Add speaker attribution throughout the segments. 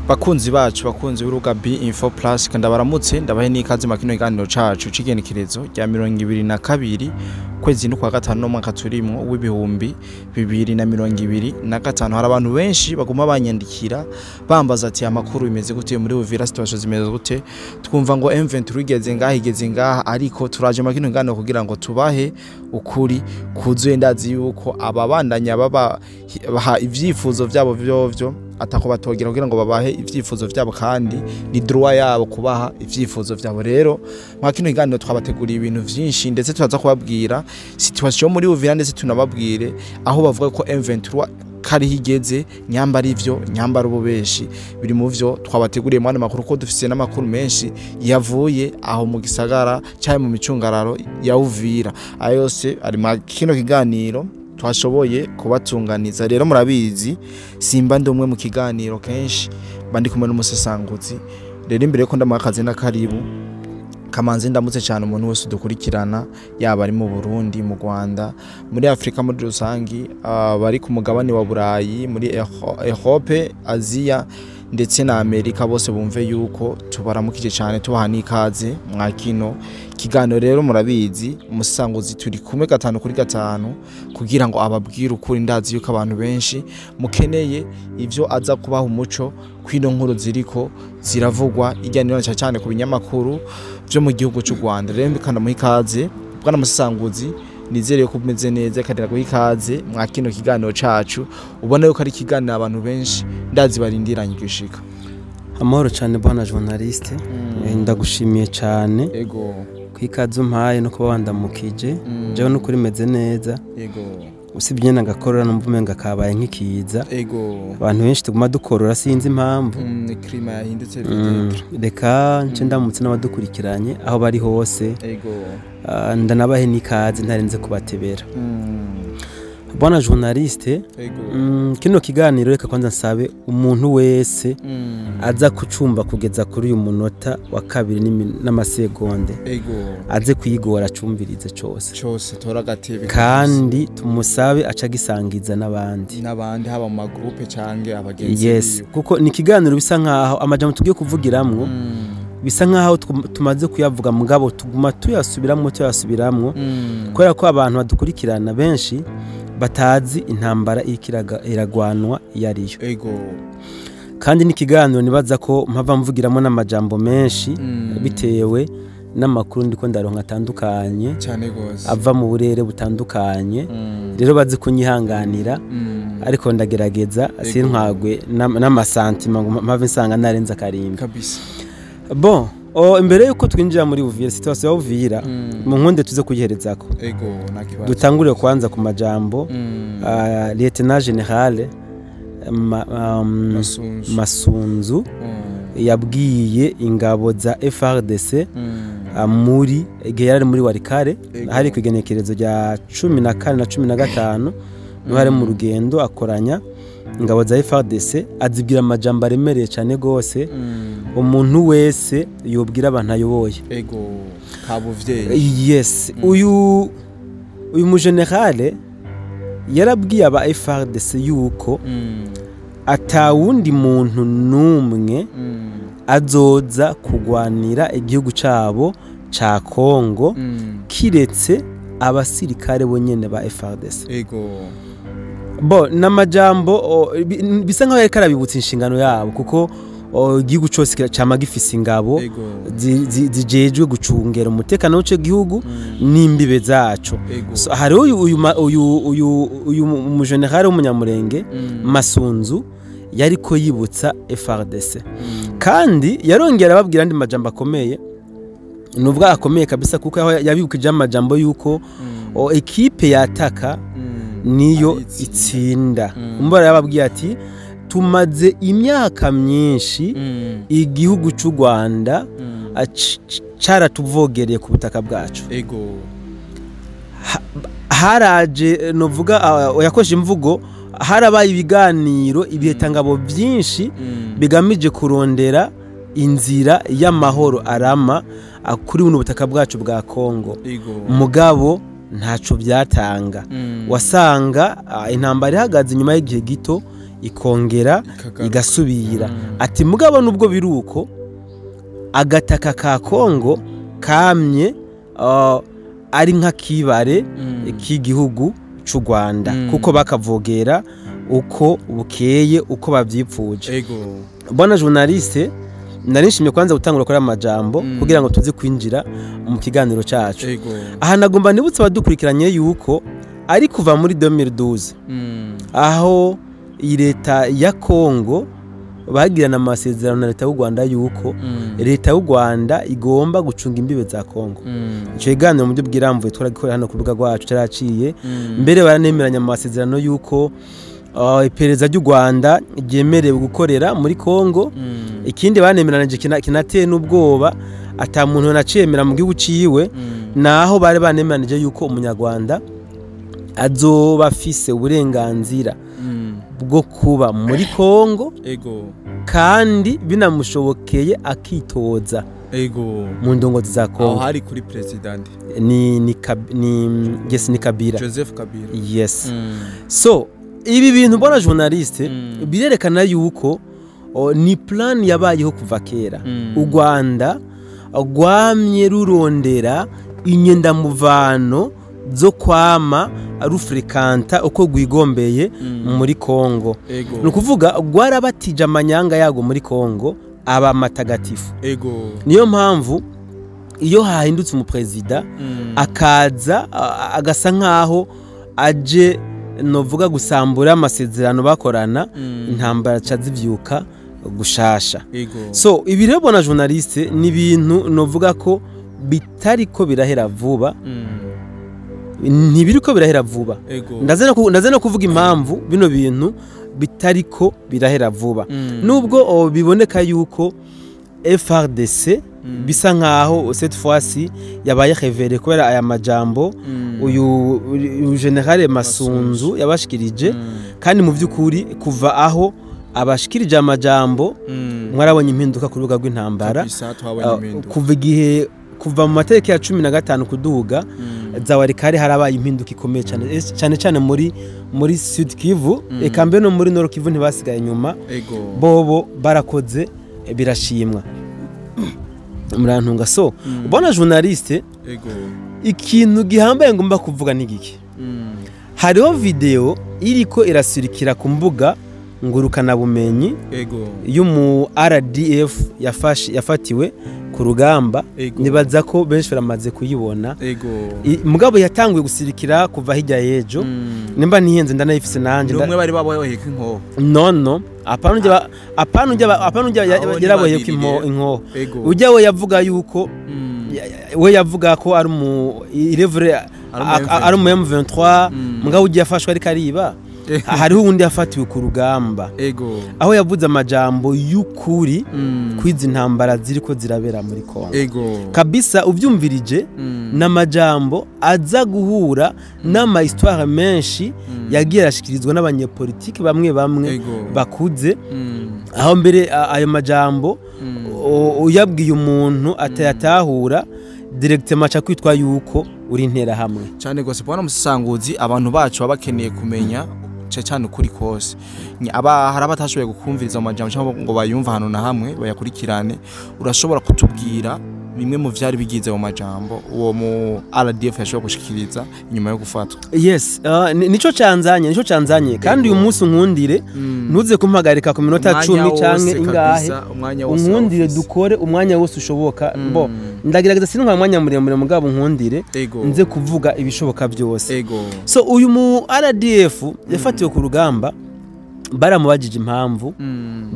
Speaker 1: Bakunzi bacu, bakunzi b'urubuga B Info Plus, ndabaramutse, ndabahe n'ikaze mu kino kiganiro cacu c'igenekerezo rya 22 kwezi n'ukwa gatanu n'umwaka turimwo w'2025. Hari abantu benshi baguma banyandikira bambaza ati: "Amakuru bimeze gute muri Uvira? Situation zimeze gute? Twumva ngo M23 igeze ngaha, igeze ngaha." Ariko turaje mu kino kiganiro kugira ngo tubahe ukuri kuzuye. Ndazi yuko ababandanya baba baha ivyifuzo vyabo vyovyo atako batogera kugira ngo babahe ivyifuzo vyabo, kandi ni droit yabo kubaha ivyifuzo vyabo. Rero mwa kino kiganiro twabateguriye ibintu vyinshi, ndetse turaza kubabwira situation muri Uvira, ndetse tunababwire aho bavuga ko M23 kari higeze, nyamba ari vyo, nyamba ari ububeshi. Biri mu vyo twabateguriye mwana makuru, ko dufise n'amakuru menshi yavuye aho mu gisagara cyangwa mu micungararo ya Uvira. Ayo yose ari mu kino kiganiro twashoboye kubatunganiza. Rero murabizi, simba ndi umwe mu kiganiro, kenshi mba ndi kumwe n'umusesanguzi. Rero imbere yuko ndamuha akazi na karibu, kamanzi ndamutse cyane umuntu wese udukurikirana, yaba ari mu Burundi, mu Rwanda, muri Afrika muri rusangi, bari ku mugabane wa Burayi, muri Europe, Aziya ndetse na Amerika, bose bumve yuko tubaramukije cyane, tubaha n'ikaze mwa kino kiganiro. Rero murabizi, umusanguzi turi kumwe gatanu kuri gatanu kugira ngo ababwire ukuri. Ndazi yuko abantu benshi mukeneye ivyo aza kubaha umuco kwino nkuru ziriko ziravugwa irya nino cyane cyane ku binyamakuru vyo mu gihugu cy'u Rwanda. Rero mbikanda muha ikaze bwana musanguzi, nizere ko umeze neza, kandi guha ikaze mwa kino kiganiro cacu. Ubona yuko ari ikiganiro abantu benshi ndazi barindiranye gushika.
Speaker 2: Amahoro cyane, bwana journaliste. Ndagushimiye cyane kwikaze umpaye no kuba wandamukije. Jewe n'ukuri meze neza, usibye nyene agakorora numva umenga kabaye nk'ikiza. Abantu benshi tuguma dukorora, sinzi impamvu.
Speaker 1: Climat yahindutse. Peut-être.
Speaker 2: Reka nce ndamutse n'abadukurikiranye aho bari hose. Ah, ndanabahe n'ikaze ntarenze kubatebera. Bwana journaliste, kino kiganiro reka kwanza nsabe umuntu wese aza kucumba kugeza kuri uyu munota wa kabiri n'amasegonde aze kuyigora acumvirize cose.
Speaker 1: Cyose, tora agatebe.
Speaker 2: Kandi tumusabe aca agisangiza n'abandi.
Speaker 1: N'abandi, haba mu magroupe canke abagenzi biwe.
Speaker 2: Kuko ni ikiganiro bisa nkaho amajambo tugiye kuvugiramwo bisa nkaho tumaze kuyavuga, mugabo tuguma tuyasubiramwo, tuyasubiramwo, kubera ko abantu badukurikirana benshi batazi intambara iriko iragwanwa iyo ariyo. Kandi n'ikiganiro nibaza ko mpava mvugiramo n'amajambo menshi bitewe n'amakuru ndiko ndaronka atandukanye
Speaker 1: cyane gose
Speaker 2: ava mu burere butandukanye. Rero bazi kunyihanganira, ariko ndagerageza sintwagwe n'amasantima ngo mpave nsanga narenze akarimbi. Bon, imbere yuko twinjira muri Uvira, situation ya Uvira, mu nkunde tuze kuyiherezako.
Speaker 1: Ego, nta kibazo.
Speaker 2: Dutangurire kwanza ku majambo Lieutenant General
Speaker 1: Masunzu.
Speaker 2: Masunzu yabwiye ingabo za FARDC muri igihe yari muri Walikale, hari ku igenekerezo rya 14 na 15, niho hari mu rugendo akoranya ingabo za FARDC, azibwira amajambo aremereye cyane gose umuntu wese yobwira abantu ayoboye.
Speaker 1: Ego, kabuvyeyi.
Speaker 2: Yes, uyu mugenerale yarabwiye aba FARDC yuko atawundi muntu n'umwe azoza kugwanira igihugu cabo ca Kongo kiretse abasirikare bonyene ba FARDC. Bo n'amajambo bisa nkaho yariko arabibutsa inshingano yabo, kuko igihugu cose cama gifise ingabo zijejwe gucungera umutekano w'ico gihugu n'imbibe zaco. So, hariho uyu mujenerali w'umunyamurenge Masunzu yariko yibutsa FARDC, kandi yarongera ababwira andi majambo akomeye, nubwo akomeye kabisa, kuko aho yabibukije amajambo yuko ekipe yataka niyo
Speaker 1: Ari
Speaker 2: itsinda. Umbara yababwiye ati: "Tumaze imyaka myinshi igihugu cy'u Rwanda caratuvogereye ku butaka bwacu." Haraje novuga yakoresheje imvugo, harabaye ibiganiro, ibihetangabo byinshi bigamije kurondera inzira y'amahoro arama kuri buno butaka bwacu bwa Kongo, mugabo ntaco byatanga. Wasanga intambara ihagaze, inyuma y'igihe gito ikongera igasubira. Ati mugabo nubwo biruko agataka ka Kongo kamye ari nka kibare k'igihugu c'u Rwanda, kuko bakavogera uko bukeye uko bavyipfuje. Bwana journaliste, narishimye kwanza gutangura kuri amajambo kugira ngo tuze kwinjira mu kiganiro cacu. Aha nagomba nibutse abadukurikiranye yuko ari kuva muri 2012 aho iyi leta ya Kongo bagirana amasezerano na leta y'u Rwanda yuko leta y'u Rwanda igomba gucunga imbibe za Kongo. Ico kiganiro mu buryo bwirambuye twaragikorera hano ku rubuga rwacu caraciye, mbere baranemeranya amasezerano yuko iperereza ry'u Rwanda ryemerewe gukorera muri Kongo. Ikindi banemeranije kinateye n'ubwoba ata muntu nacemera mu gihugu ciwe, naho bari banemeranije yuko umunyarwanda azoba afise uburenganzira bwo kuba muri Kongo, kandi binamushobokeye akitoza mu ndongozi za Kongo.
Speaker 1: Aho hari kuri president
Speaker 2: ni yes, ni Kabila,
Speaker 1: Joseph Kabila.
Speaker 2: Yes. So ibi bintu bwana journaliste birerekana yuko ni plan yabayeho kuva kera. U Rwanda rwamye rurondera inyendamuvano zo kwama rufrekanta uko rwigombeye muri Kongo. Ni ukuvuga rwarabatije amanyanga yago muri Kongo aba matagatifu. Niyo mpamvu iyo hahindutse umuprezida akaza agasa nkaho aje novuga gusambura amasezerano bakorana, intambara cazivyuka gushasha. So ibi rero bona journaliste ni ibintu novuga ko bitariko birahera vuba. Ntibiriko birahera vuba. Ndaze no kuvuga impamvu bino bintu bitariko birahera vuba. Nubwo biboneka yuko FRDC bisa nkaho cette fois-ci yabaye révélé kubera aya majambo uyu General Masunzu yabashikirije, kandi mu byukuri kuva aho abashikirije amajambo mwarabonye impinduka ku rubuga rw'intambara. Kuva igihe kuva mu matariki ya 15 kuduga za Walikale harabaye impinduka ikomeye cyane cyane cyane muri Sud Kivu, eka mbe no muri Nord Kivu ntibasigaye inyuma, bobo barakoze birashimwa. Murantunga. So ubona journaliste, ikintu gihambaye ngomba kuvuga ni giki? Hariho video iriko irasirikira ku mbuga ngurukana bumenyi y'umu RDF yafatiwe ku rugamba. Nibaza ko benshi baramaze kuyibona. Mugabo yatanguye gusirikira kuva hirya yejo, nimba nihenze ndanayifise nanje.
Speaker 1: Numwe bari baboheka inkoho.
Speaker 2: No apana ujya yaraboheka inkoho. Ujya we yavuga yuko we yavuga ko ari mu irevure ari mu M23, mugabo ujya yafashwe ariko ariba. Hariho undi yafatiwe ku rugamba aho yavuze amajambo y'ukuri kwizi ntambara ziriko zirabera muri Kongo. Kabisa uvyumvirije n'amajambo aza guhura n'ama histoire menshi yagiye arashikirizwa n'abanyepolitiki bamwe bamwe bakuze, aho mbere ayo majambo uyabwiye umuntu atayatahura directement aca kwitwa yuko uri intera hamwe
Speaker 1: cyane gose. Bwana musanguzi, abantu bacu babakeneye kumenya cyane ukuri kose. Aba hari abatashoboye gukumviriza amajambo cyangwa ngo bayumva hano na hamwe bayakurikirane. Urashobora kutubwira bimwe mu vyari bigize mu majambo uwo mu RDF yashoboye gushikiriza inyuma yo gufatwa?
Speaker 2: Yes, nico canzanye kandi uyu munsi unkundire ntuze kumpagarika ku minota 10 canke ingahe, unkundire dukore umwanya wose ushoboka. Bo ndagerageza sinka umwanya muremure mugabo unkundire nze kuvuga ibishoboka byose. So uyu mu RDF yafatiwe ku rugamba, baramubajije impamvu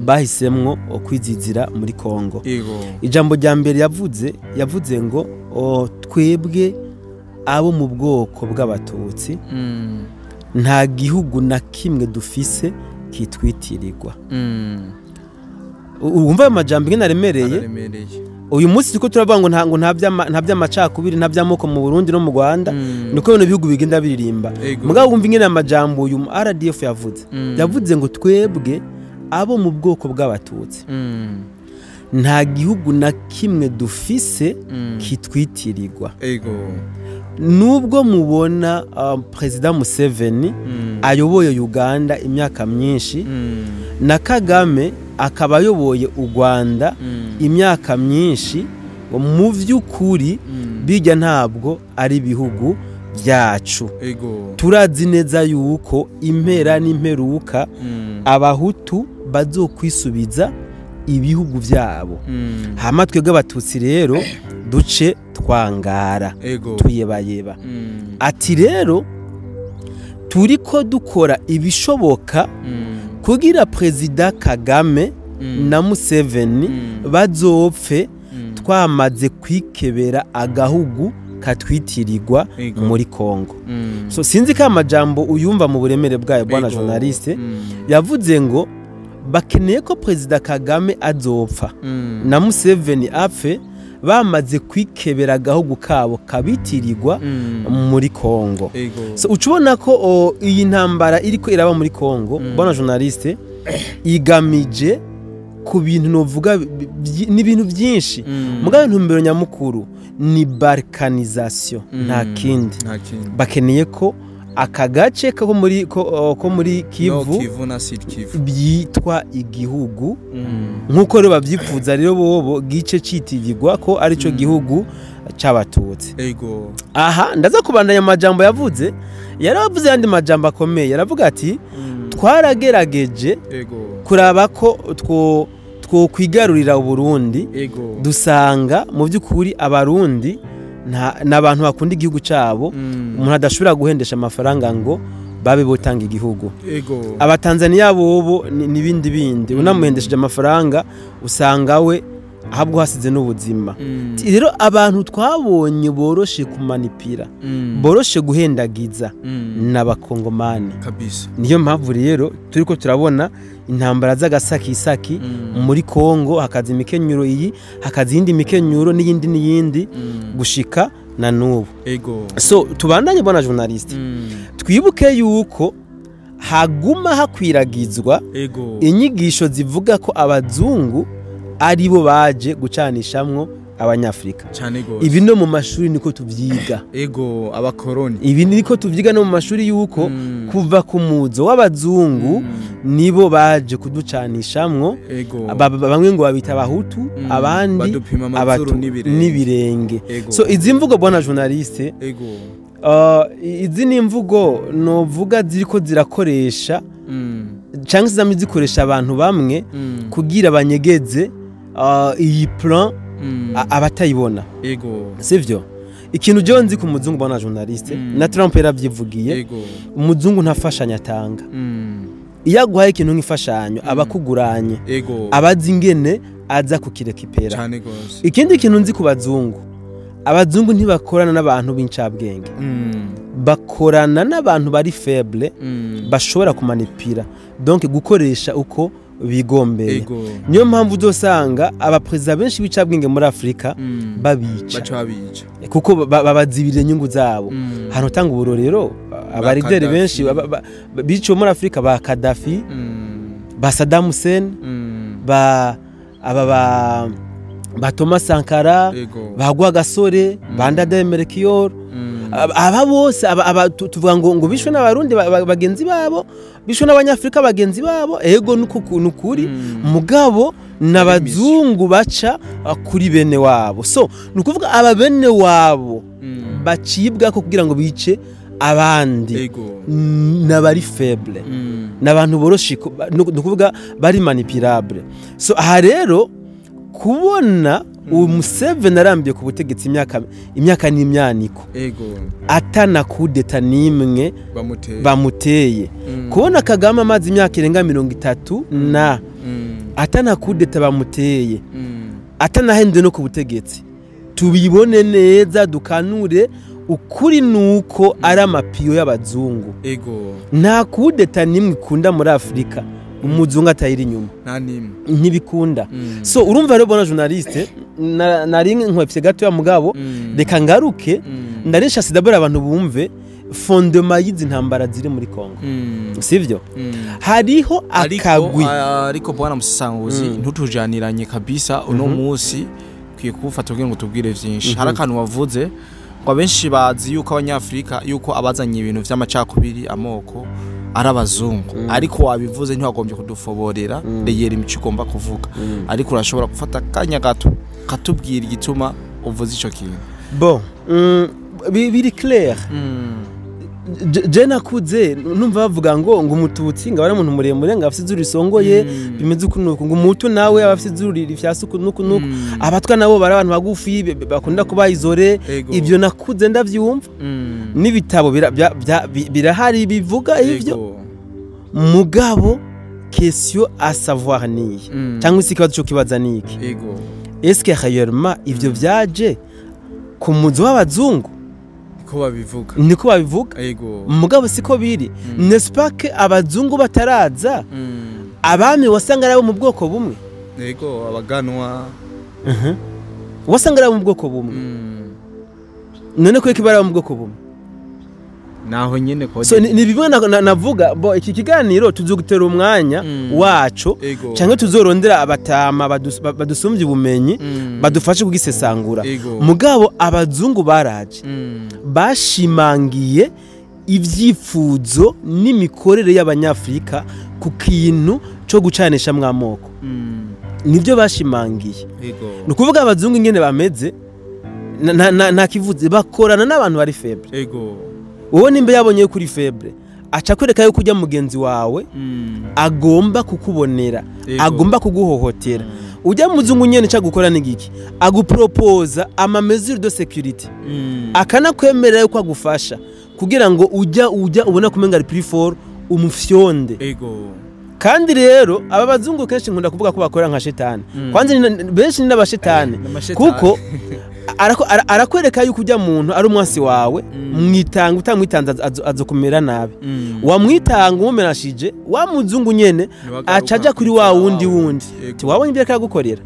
Speaker 2: bahisemwo kwizizira muri Kongo. Ijambo rya mbere yavuze ngo twebwe abo mu bwoko bw'abatutsi nta gihugu na kimwe dufise kitwitirirwa. Urumva amajambo ingene aremereye. Uyu munsi tuko turavuga ngo nta nta by'amacakubiri nta by'amoko mu Burundi no mu Rwanda, niko bino bihugu bigenda biririmba. Mugabo wumva ingene amajambo uyu RDF yavuze ngo twebwe abo mu bwoko bw'abatutsi nta gihugu na kimwe dufise kitwitirirwa. Nubwo mubona Perezida Museveni ayoboye Uganda imyaka myinshi, na Kagame akaba ayoboye u Rwanda imyaka myinshi, ngo mu vy'ukuri bijya ntabwo ari ibihugu byacu. Turazi neza yuko impera n'imperuka abahutu bazokwisubiza ibihugu byabo, hama twebwe abatutsi rero duce twangara, tuyebayeba. Ati rero turiko dukora ibishoboka kugira Perezida Kagame na Museveni bazopfe twamaze kwikebera agahugu katwitirirwa muri Kongo. So sinzi ko amajambo uyumva mu buremere bwayo, bwana journaliste. Yavuze ngo bakeneye ko Perezida Kagame azopfa na Museveni apfe bamaze kwikebera agahugu kabo kabitirirwa muri Kongo. So ucubona ko iyi ntambara iriko iraba muri Kongo, bwana journaliste, igamije ku bintu novuga n'ibintu byinshi, mugabo intumbero nyamukuru ni balkanisation, nta kindi.
Speaker 1: Nta kindi.
Speaker 2: Bakeneye ko aka gace ko muri
Speaker 1: No
Speaker 2: Kivu
Speaker 1: Kivu na Sud Kivu
Speaker 2: byitwa igihugu, nk'uko rero babyifuza rero bobo gice citirirwa ko arico gihugu c'abatutsi. Aha ndaza kubandanya amajambo yavuze. Yaravuze yandi majambo akomeye, yaravuga ati twaragerageje kuraba ko twokwigarurira Uburundi, dusanga mu by'ukuri abarundi n'abantu bakunda igihugu cyabo, umuntu adashobora guhendesha amafaranga ngo babe botanga igihugu. Abatanzaniya bobo n'ibindi bindi, unamuhendesheje amafaranga usanga we ahabwo hasize n'ubuzima. Rero abantu twabonye boroshe kumanipira, boroshe guhendagiza, n'abakongomani.
Speaker 1: Kabisa.
Speaker 2: Niyo mpamvu rero turiko turabona intambara z'agasakisaki muri Kongo, hakaza imikenyuro iyi, hakaza iyindi mikenyuro n'iyindi n'iyindi, gushika na n'ubu. So tubandanye, bwana journaliste. Twibuke yuko haguma hakwiragizwa inyigisho zivuga ko abazungu aribo baje gucanishamwo abanyafrika.
Speaker 1: Cyane gose.
Speaker 2: Ibi no mu mashuri niko tuvyiga.
Speaker 1: Ego, abakoroni.
Speaker 2: Ibi niko tuvyiga no mu mashuri, yuko kuva ku muzo w'abazungu nibo baje kuducanishamwo. Bamwe ngo babita abahutu, abandi
Speaker 1: badupima amazuru
Speaker 2: abatu
Speaker 1: n'ibirenge.
Speaker 2: N'ibirenge. So izi mvugo, bwana journaliste, izi ni imvugo novuga ziriko zirakoresha cyangwa se zamwe zikoresha abantu bamwe kugira banyegeze iyi plan abatayibona. Sivyo? Ikintu jewe nzi ku muzungu, bwana journaliste, na Trump yaravyivugiye, umuzungu ntafashanya atanga. Iyo aguhaye ikintu nk'imfashanyo aba akuguranye, abazi ingene aza kukirekipera.
Speaker 1: Cyane gose.
Speaker 2: Ikindi kintu nzi ku bazungu, abazungu ntibakorana n'abantu b'incabwenge, bakorana n'abantu bari faible, bashobora kumanipira, donc gukoresha uko bigombeye. Niyo mpamvu uzosanga abaperezida benshi b'icabwenge muri Afurika babica,
Speaker 1: baca babica,
Speaker 2: kuko babazibirira inyungu zabo. Hano utanga uburorero, abarideri
Speaker 1: Gaddafi.
Speaker 2: benshi biciwe muri Afurika, ba Gaddafi, ba Saddam Hussein, ba aba ba Thomas Sankara, ba Rwagasore, ba Ndadaye Melchior. Aba bose aba tuvuga ngo bishwe n'abarundi bagenzi babo, bishwe n'abanyafrika bagenzi babo. Ego, nuko nukuri, mugabo n'abazungu baca kuri bene wabo. So ni ukuvuga aba bene wabo bacibwa ko kugira ngo bice abandi n'abari faible, n'abantu boroshe, ni ukuvuga bari manipulable. So aha rero kubona uwo Museveni arambiye ku butegetsi imyaka n'imyaniko, atana kudeta n'imwe
Speaker 1: bamuteye,
Speaker 2: bamuteye, kubona Kagame amaze imyaka irenga 30 na atana kudeta bamuteye, atanahenze no ku butegetsi, tubibone neza, dukanure ukuri nuko ari amapiyo y'abazungu. Nta kudeta n'imwe ikunda muri Afurika umuzungu atayiri inyuma.
Speaker 1: Nta nimwe.
Speaker 2: Ntibikunda. So urumva rero, bona journaliste, nari nkwefye gato ya mugabo, reka ngaruke. Ndarisha sidabora abantu bumve fondement y'izi ntambara ziri muri Kongo, sivyo? Hariho
Speaker 1: ariko
Speaker 2: akagwi.
Speaker 1: Ariko bwana musasanguzi, ntutujaniranye kabisa. Uno munsi kwiye kuwufata kugira ngo tubwire vyinshi. Hari akantu wavuze Ngo abenshi bazi yuko Abanyafrika, yuko abazanye ibintu vy'amacakubiri, amoko, ari abazungu, ariko wabivuze, ntiwagombye kudufoborera reyera imico ugomba kuvuga, ariko urashobora gufata akanya gato katubwira igituma uvuze ico kintu.
Speaker 2: Bon, biri clair. Je nakuze numva bavuga ngo umututsi ngo aba ari umuntu muremure, ngo afite izuru risongoye, bimeze uku nuku, ngo umuhutu nawe aba afite izuru rifyase uku nuku nuku, abatwa nabo bari abantu bagufi, bakunda kuba isolés. Ibyo nakuze ndavyumva, n'ibitabo birahari bivuga ivyo. Mugabo question à savoir niyi, cyangwa se ikibazo cyo kibaza niki: est-ce que réellement ivyo vyaje ku muzi w'abazungu?
Speaker 1: Ko babivuga.
Speaker 2: Niko babivuga. Mugabo siko biri, n'est-ce pas que abazungu bataraza, abami wasanga ari abo mu bwoko bumwe?
Speaker 1: Ego, abaganwa.
Speaker 2: Wasanga ari abo mu bwoko bumwe. None ko bari abo mu bwoko bumwe?
Speaker 1: Naho nyene ko
Speaker 2: So ni bimwe navuga bo iki kiganiro tuzogutera umwanya waco, canke tuzorondera abatama badusumbye ubumenyi, badufashe kugisesangura. Mugabo abazungu baraje, bashimangiye ibyifuzo n'imikorere y'Abanyafurika ku kintu cyo gucanishamwo amoko. Nibyo bashimangiye. Ni ukuvuga abazungu ingene bameze, nta kivuze, bakorana n'abantu bari faible. Wowe nimba yabonye ko uri faible, aca akwereka yuko ujya mugenzi wawe agomba kukubonera, agomba kuguhohotera. Ujya muzungu nyene cyo gukora ni giki? Aguproposa ama mesure de sécurité, akanakwemerera yuko agufasha kugira ngo ujya ubona kumenga ari plus fort, umufyonde. Kandi rero aba bazungu kenshi nkunda kuvuga ko bakora nka shetani. Kwanza benshi ni n'abashetani.
Speaker 1: N'amashetani.
Speaker 2: Kuko arakwereka yuko ujya muntu ari umwansi wawe, mwitanga utamwitanze azokumera nabi. Wamwitanga umumenashije, wa muzungu nyene
Speaker 1: Niwagaruka
Speaker 2: aca aja kuri wa wundi
Speaker 1: wa
Speaker 2: wundi. Tiwabonye ibyo ariko aragukorera,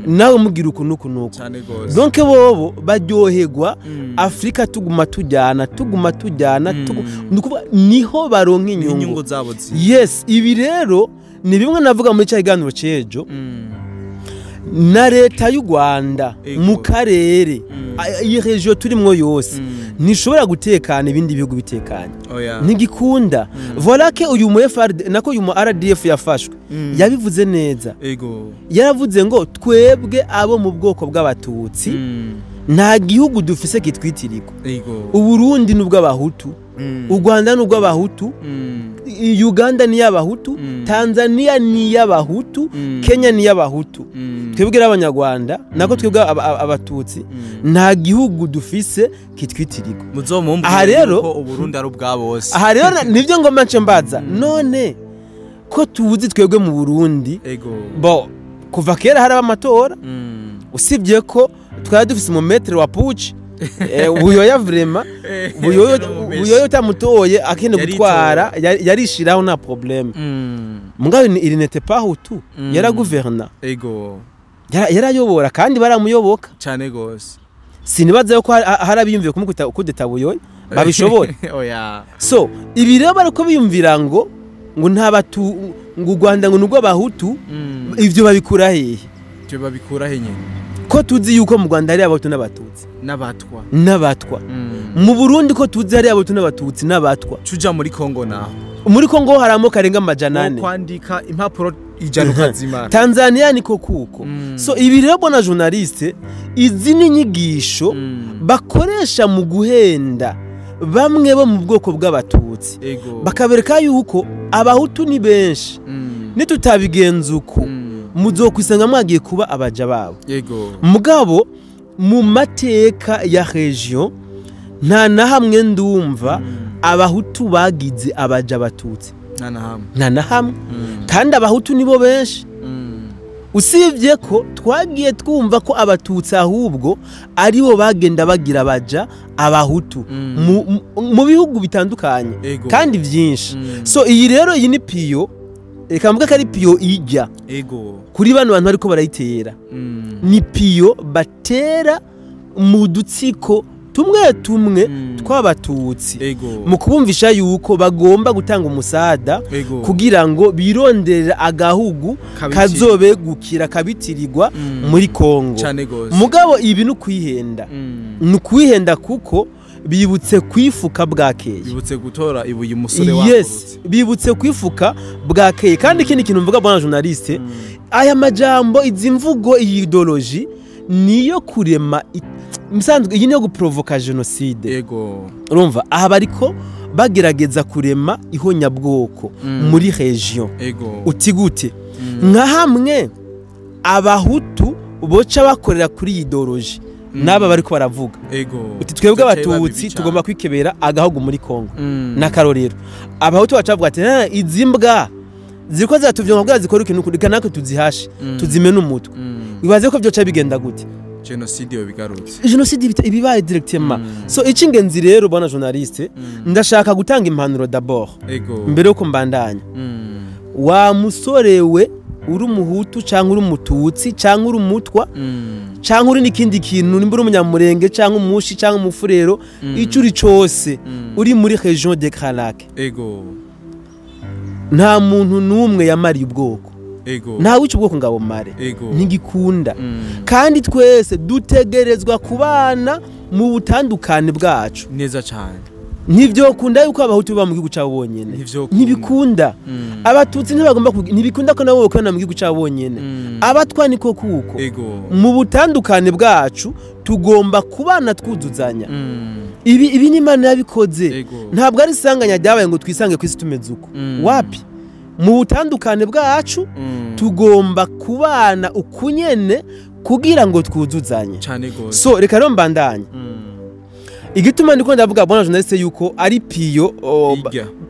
Speaker 2: nawe mubwira uku nuku nuku.
Speaker 1: Cyane gose.
Speaker 2: Donc bobo baryoherwa Afrika tuguma tujyana, tuguma tujyana, ni ukuvuga niho baronka
Speaker 1: inyungu
Speaker 2: inyungu
Speaker 1: zabo zi.
Speaker 2: Yes, ibi rero ni bimwe navuga muri cya kiganiro c'ejo. Na leta y'u Rwanda mu karere, iyi région turimwo yose, ntishobora gutekana ibindi bihugu bitekanye.
Speaker 1: Oya.
Speaker 2: Ntigikunda. Voilà que uyu mu FRD, nako uyu mu RDF yafashwe, yabivuze neza. Yaravuze ngo twebwe abo mu bwoko bw'Abatutsi nta gihugu dufise kitwitirirwa. Uburundi ni ubw'Abahutu, u Rwanda ni ubw'Abahutu, Uganda ni iy'Abahutu, Tanzania ni iy'Abahutu, Kenya ni iy'Abahutu. Twebwe n'Abanyarwanda, nako twebwe Abatutsi, nta gihugu dufise kitwitirirwa.
Speaker 1: Muzomumbwire
Speaker 2: Aha rero-
Speaker 1: yuko Uburundi ari ubwa bose.
Speaker 2: Aha rero nibyo ngomba nce mbaza: none ko tuzi twebwe mu Burundi, bo kuva kera haraba amatora, usibye ko twari dufise umu maître wa putsch, Buyoya, vraiment Buyoya, Buyoya utamutoye akende gutwara, yarishiraho, nta problème. Mugabo il n'était pas Hutu, yaraguverna, yarayobora kandi baramuyoboka.
Speaker 1: Cyane gose.
Speaker 2: Sinibaza yuko hari abiyumviye kumukubita kudeta Buyoya babishobora.
Speaker 1: Oya.
Speaker 2: So ibi rero bariko biyumvira ngo nta batu, ngo u Rwanda ngo nubwo Abahutu, ivyo babikura hehe?
Speaker 1: Ibyo babikura he nyene?
Speaker 2: Ko tuzi yuko mu Rwanda hari Abahutu n'Abatutsi
Speaker 1: n'Abatwa.
Speaker 2: N'Abatwa. Mu Burundi ko tuzi hari Abahutu n'Abatutsi n'Abatwa.
Speaker 1: Tuja muri Kongo naho?
Speaker 2: Muri Kongo hari amoko arenga 400.
Speaker 1: Kwandika impapuro 100 ukazimara.
Speaker 2: Tanzania niko kuko. So ibi rero, bona journaliste, izi ni inyigisho bakoresha mu guhenda bamwe bo mu bwoko bw'Abatutsi, bakabereka yuko Abahutu ni benshi, nitutabigenza uku, muzokwisanga mwagiye kuba abaja babo. Mugabo mu mateka ya région nta na hamwe ndumva Abahutu bagize abaja Abatutsi.
Speaker 1: Nta na hamwe.
Speaker 2: Nta na hamwe. Kandi Abahutu nibo benshi, usibye ko twagiye twumva ko Abatutsi ahubwo aribo bagenda bagira baja Abahutu mu bihugu bitandukanye kandi byinshi. So iyi rero, iyi ni pion, reka mvuge ko ari pion ijya kuri bano bantu bariko barayitera. Ni pion batera mu dutsiko. tumwe tumwe tw'abatutsi mu kubumvisha yuko bagomba gutanga umusada kugira ngo birondere agahugu kazobegukira kabitirirwa muri Kongo. Mugabo ibi nukwihenda, nukwihenda kuko bibutse kwifuka bwakeye,
Speaker 1: bibutse gutora ibuye umusore wakorotse.
Speaker 2: Yes, bibutse kwifuka bwakeye. Kandi ikindi kintu mvuga bwana journaliste, aya majambo, izi mvugo, iyi ideology niyo kurema musanzwe, iyi niyo guprovoka genocide.
Speaker 1: Yego.
Speaker 2: Urumva aha bariko bagerageza kurema ihonyabwoko muri region.
Speaker 1: Yego.
Speaker 2: Uti gute? Nka hamwe abahutu boca bakorera kuri ideology naba bariko baravuga.
Speaker 1: Ego.
Speaker 2: Uti twebwe abatutsi tugomba kwikebera agahugu muri Kongo. N'akarorero. Abahutu bacavuga ati izi mbwa ziriko zatuvyonka bwa zikora ikintu kurika natwe tuzihashe, tuzimena umutwe. Ibaze ko byoca bigenda gute?
Speaker 1: Genocide yo bigarutse.
Speaker 2: Genocide ibibaye directement. So icingenzi rero bwana journaliste, ndashaka gutanga impanuro d'abord.
Speaker 1: Ego.
Speaker 2: Mbere yuko mbandanya. Wa musorewe uri umuhutu canke uri umututsi canke uri umutwa canke uri n'ikindi kintu, nimba uri umunyamurenge canke umushi canke umufurero, ico uri cose uri muri region de Kralak.
Speaker 1: Ego.
Speaker 2: Nta muntu numwe yamariye ubwoko.
Speaker 1: Ego.
Speaker 2: Nta wica ubwoko ngabo mare.
Speaker 1: Ego.
Speaker 2: Ntigikunda. Kandi twese dutegerezwa kubana mu butandukane bwacu.
Speaker 1: Neza cyane.
Speaker 2: Ntivyokunda yuko abahutu baba mu gihugu cabo bonyene. Ntibikunda. Abatutsi ntibagomba ntibikunda ko nabo bokana mu gihugu cabo bonyene. Abatwa niko kuko. Mu butandukane bwacu tugomba kubana twuzuzanya. Ibi ni Imana yabikoze. Ntabwo ari isanganya ryabaye ngo twisange kwisi tumeze uko. Wapi? Mu butandukane bwacu tugomba kubana ukunyene kugira ngo twuzuzanye. So reka rero mbandanye. Igituma ndiko ndavuga bwana journaliste yuko ari piyo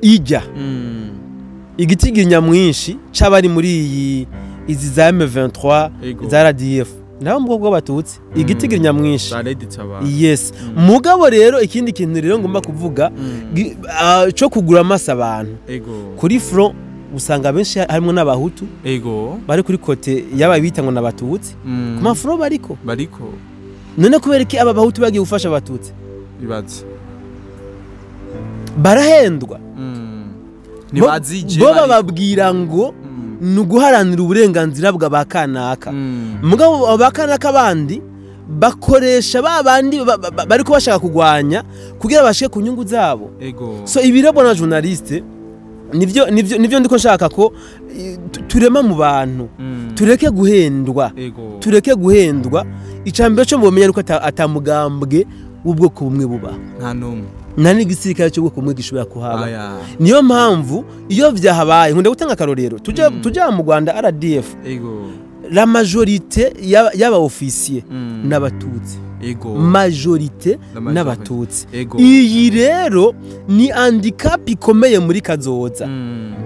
Speaker 2: ijya igitiginya mwinshi cabari muri iyi izi za M23 za RDF nabo mu bwoko bw'abatutsi igitiginya mwinshi. Yes. Mugabo rero ikindi kintu rero ngomba kuvuga cyo kugura amasa abantu kuri front usanga benshi harimo n'abahutu.
Speaker 1: Ego.
Speaker 2: Bari kuri kote y'ababita ngo n'abatutsi ku mafro bariko. None kubera iki aba bahutu bagiye gufasha abatutsi?
Speaker 1: Ibaze.
Speaker 2: Barahendwa.
Speaker 1: Nibazije
Speaker 2: bo bababwira ngo nuguharanira uburenganzira bwa bakanaka. Mugabo abakanaka bandi bakoresha babandi bariko bashaka kugwanya kugira bashike ku nyungu zabo.
Speaker 1: Ego.
Speaker 2: So ibirebo na journaliste nivyo ndiko nshaka ko turema mu bantu. Tureke guhendwa.
Speaker 1: Ego.
Speaker 2: Tureke guhendwa. Icambere cyo mubamenye nuko atamugambwe ubwoko bumwe buba.
Speaker 1: Nta numwe.
Speaker 2: Nta n'igisirikare cy'ubwoko bumwe gishobora kuhaba. Niyo mpamvu iyo vyahabaye nkunda gutanga akarorero tujya mu Rwanda RDF.
Speaker 1: Ego.
Speaker 2: La majorité y'aba officier n'abatutsi.
Speaker 1: Ego.
Speaker 2: Majorité n'abatutsi.
Speaker 1: Iyi
Speaker 2: rero ni handicap ikomeye muri kazoza.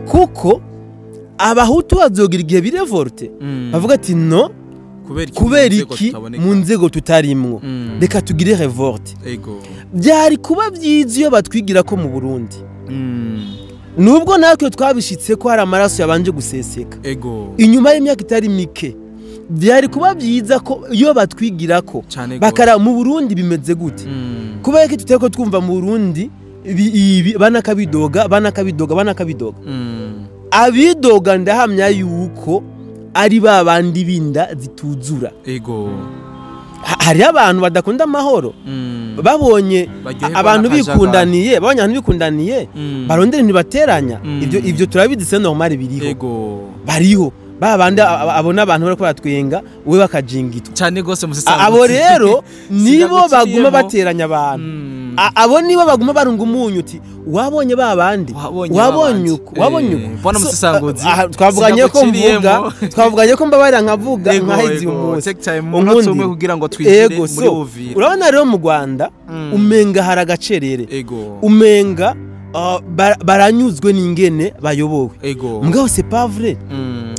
Speaker 2: Kuko abahutu bazogira igihe birevolte. Bavuga ati no kubera iki mu nzego tutarimwo, reka tugire revolte.
Speaker 1: Ego.
Speaker 2: Byari kuba byiza iyo batwigira ko mu Burundi. Nubwo natwe twabishitse ko hari amaraso yabanje guseseka.
Speaker 1: Ego.
Speaker 2: Inyuma y'imyaka itari mike byari kuba byiza ko iyo batwigira ko bakara mu Burundi bimeze gute. Kubera ko tuteko twumva mu Burundi banakabidoga banakabidoga banakabidoga. Abidoga ndahamya yuko ari babandi binda zituzura.
Speaker 1: Ego.
Speaker 2: Hari abantu badakunda amahoro. Babonye abantu bikundaniye, babonye abantu bikundaniye, barondera ntibateranya. Ibyo turabizi c'est normal biriho.
Speaker 1: Ego.
Speaker 2: Bariho. Babandi abona abantu bariko baratwenga we bakajingitwa.
Speaker 1: Cyane gose musesangutse.
Speaker 2: Abo rero nibo baguma bateranya abantu. Abo nibo baguma barunga umunyu uti wabonye babandi, wabonye uko, wabonye uko.
Speaker 1: Bwana musesangutse.
Speaker 2: Twavuganye ko mvuga, twavuganye ko mbabarira nkavuga nkahizi umunsi.
Speaker 1: Umunsi umwe kugira ngo twigire muri Uvira.
Speaker 2: Urabona rero mu Rwanda umenga haragacerere.
Speaker 1: Ego.
Speaker 2: Umenga baranyuzwe n'ingene bayobowe.
Speaker 1: Ego.
Speaker 2: Mugabo c'est pas vrai.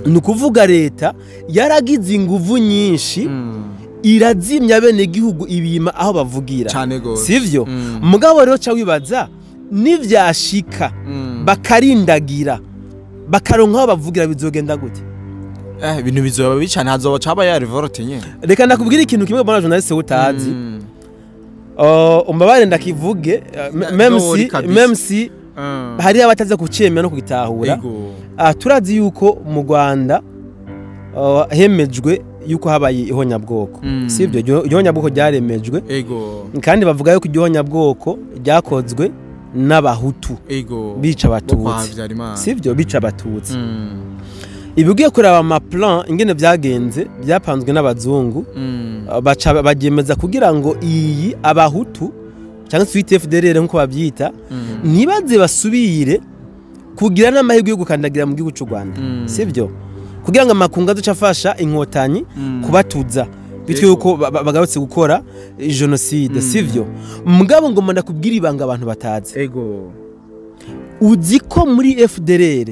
Speaker 2: Nukuvuga leta yaragize inguvu nyinshi irazimya bene gihugu ibima aho bavugira. Sivyo? Mugabo rero ca wibaza nivyashika bakarindagira bakaronka aho bavugira bizogenda gute?
Speaker 1: Ibintu bizoba bicana hazoba caba ya revolte nyene.
Speaker 2: Reka nakubwira ikintu kimwe bwana journaliste utazi. Umbabare ndakivuge, même si hari abataza kucemera no kugitahura. Turazi yuko mu Rwanda hemejwe yuko habaye ihonyabwoko, sibyo? Ihonyabwoko ryaremejwe kandi bavuga yuko ihonyabwoko ryakozwe n'abahutu bica abatutsi, sibyo? Bica abatutsi. Ibigiye kuraba ama plan ingene byagenze byapanzwe n'abazungu, baca bagemeza kugira ngo iyi abahutu cyangwa se FDLR nkuko babyita ntibaze basubire kugira n'amahirwe yo gukandagira mu gihugu cy'u Rwanda, sibyo? Kugira ngo amakunga azoca afasha inkotanyi kubatuza bityo yuko bagarutse gukora genocide, sivyo? Mugabo ngo ndakubwira ibanga abantu batazi.
Speaker 1: Ego.
Speaker 2: Uzi ko muri FDLR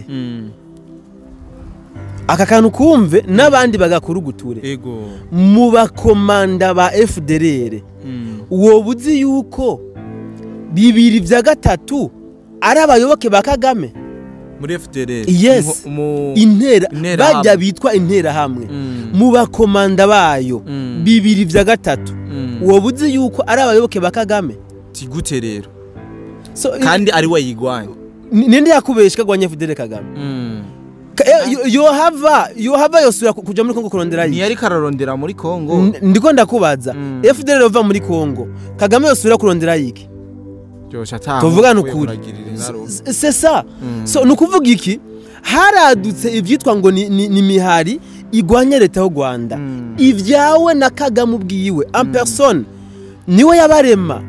Speaker 2: aka kantu kumve n'abandi bagakuruguture.
Speaker 1: Ego.
Speaker 2: Mu bakomanda ba FDLR wowe uzi yuko 2/3 ari abayoboke ba Kagame
Speaker 1: muri FDLR?
Speaker 2: Yes. Intera bajya bitwa intera hamwe mu bakomanda bayo 2/3 wowe uzi yuko ari abayoboke ba Kagame.
Speaker 1: Tigute rero so, kandi ari we yigwanya.
Speaker 2: Ninde yakubeshka gwanya FDLR Kagame? Yohava yosura kuja muri Kongo kurondera
Speaker 1: yi. Ntiyari kararondera muri Kongo.
Speaker 2: Ndiko ndakubaza. FDLR yova muri Kongo. Kagame yosura kurondera yiki? Tuvugana ukuri. C'est ça. So nukuvuga iki? Haradutse ivyitwa ngo ni mihari igwanya leta y'u Rwanda. Ivyawe na Kagame ubwiwe en personne niwe yabarema.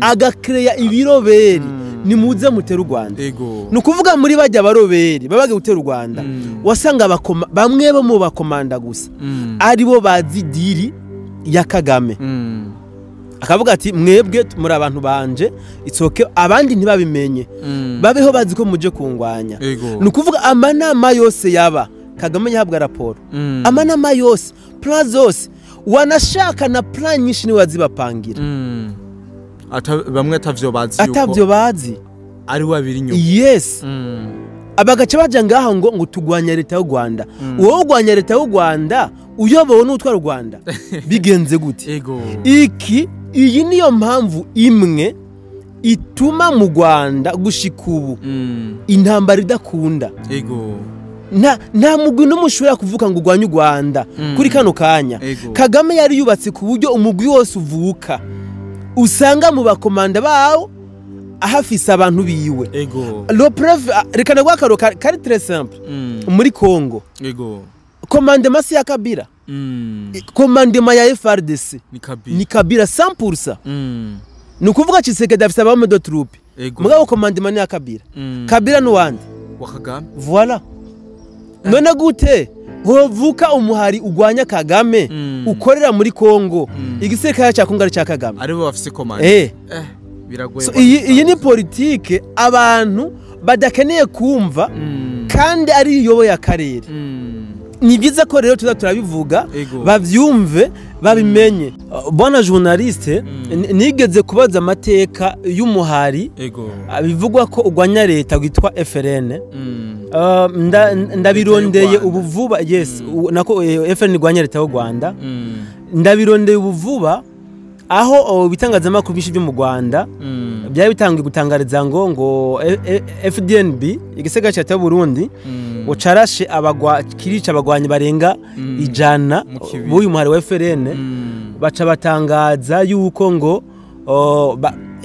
Speaker 2: Agakreya ibiroberi. Nimuze mutera u Rwanda. Nukuvuga muri bajya baroberi babage gutera u Rwanda wasanga bamwe bo mu bakomanda gusa ari bo bazi diri ya Kagame. Akavuga ati mwebwe muri abantu banje itsoke abandi ntibabimenye babeho bazi ko muje kungwanya. Nukuvuga amanama yose yaba Kagame yahabwa raporo. Amanama yose plan zose wanashaka na plan nyinshi ni wazibapangira.
Speaker 1: Bamwe atavyo bazi yuko
Speaker 2: atavyo bazi
Speaker 1: ari wabiri nyuma.
Speaker 2: Yes. Abagace baje ngaha ngo tugwanya leta y'u Rwanda. Wowe ugwanya leta y'u Rwanda uyobowe n'utwara u Rwanda bigenze gute?
Speaker 1: Ego.
Speaker 2: Iki iyi niyo mpamvu imwe ituma mu Rwanda gushika ubu intambara idakunda.
Speaker 1: Ego.
Speaker 2: Nta mugwi n'umushobora kuvuka ngo ugwanye u Rwanda kuri kano kanya. Kagame yari yubatse ku buryo umugwi wose uvuka usanga mu bakomanda bawo ahafise abantu biwe.
Speaker 1: Ego.
Speaker 2: Le preuve reka nagwa karo kari très simple. Muri Kongo.
Speaker 1: Ego.
Speaker 2: Commandement si ya Kabila. Commandement ya FRDC
Speaker 1: ni Kabila
Speaker 2: 100%. Nukuvuga Tshisekedi afise abamo de troupe. Mugabo commandement ni ya Kabila. Kabila nuwande
Speaker 1: wa Kagame.
Speaker 2: Voilà. None gute hovuka umuhari ugwanya Kagame ukorera muri Kongo igisirikare cya Kongo ari cya Kagame
Speaker 1: aribo bafise commande. Biragoye.
Speaker 2: So, iyi ni politike abantu badakeneye kumva kandi ari iyoboye akarere. Ni byiza ko rero tuza turabivuga bavyumve babimenye. Bwana journaliste, nigeze kubaza amateka y'umuhari bivugwa ko ugwanya leta witwa FRN. Ndabirondeye ubu vuba. Yes, nako FRN igwanya leta y'u Rwanda. Ndabirondeye ubu vuba aho bitangazamakuru byinshi byo mu Rwanda byari bitangiye gutangariza ngo FDNB igisega cya Burundi ngo carashe abagwa kirica abagwanyi barenga 100 b'uyu muhari wa FRN, baca batangaza yuko ngo